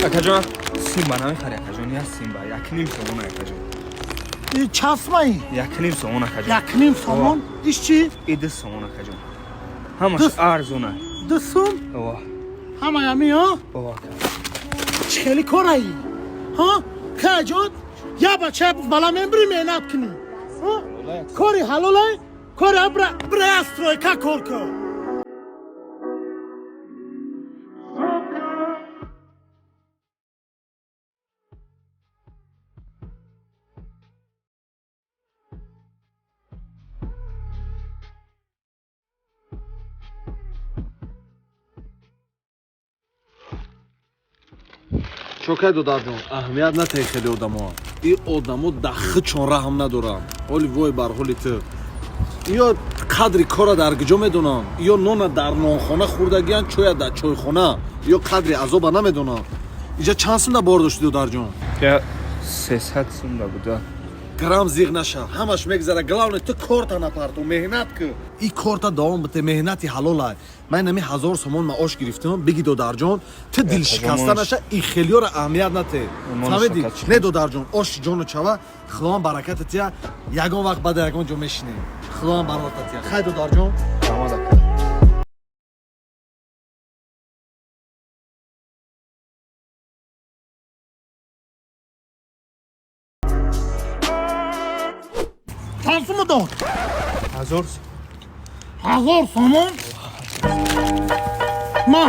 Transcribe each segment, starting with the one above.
Акаҷон, симба намехари, акаҷон, як симба, 1.5 сомон, акаҷон. И чанд сумаи? 1.5 сомон, акаҷон. 1.5 сомон? Иш чӣ? И 2 сомон, акаҷон. Ҳамаш арзона. 2 сум? Ова. Ҳамаи ами, ҳа? Ова, ака. Чӣ хели кораи? Ҳа? Каҷон, я бача бала мебири меҳнат кунӣ. Ҳа? Кори ҳалолай? Кори бира бира стройка кор кун. Чокай, додарҷон, аҳамият натаи хеле одамо. И одамо дахичон раҳм надоранд. Ҳоли вой бар ҳоли ту. Ё қадри кора дар куҷо медонанд, ё нона дар нонхона хӯрдагиянд, чоя дар чойхона, ё қадри азоба намедонанд. Иҷа чанд сумда бор дошти, додарҷон? Я 300 сумда буда. Грам зиғ наша, ҳамаш мегзара. Главное, ту корта напарту, меҳнат ку. И корта давом бите, меҳнати ҳалолай. Ман нами 1000 сомон маош гирифтам, биги, додарҷон, ту дилшикаста наша, и хелиёра аҳамият нате. Фаҳмидӣ? Не, додарҷон, ош ҷону чава, худованд бараката тия, ягон вақт баъда ягон ҷо мешинем. Худованд барорта тия. Хай, додарҷон. Чанд сума дод? 1000. 1000 сомон? Ма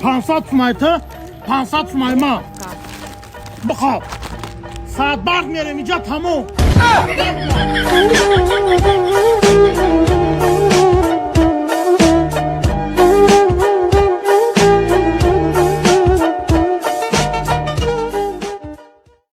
500 сумай ту, 500 сумай ма. Бихоб. Саат барқ мерем, иҷа тамом.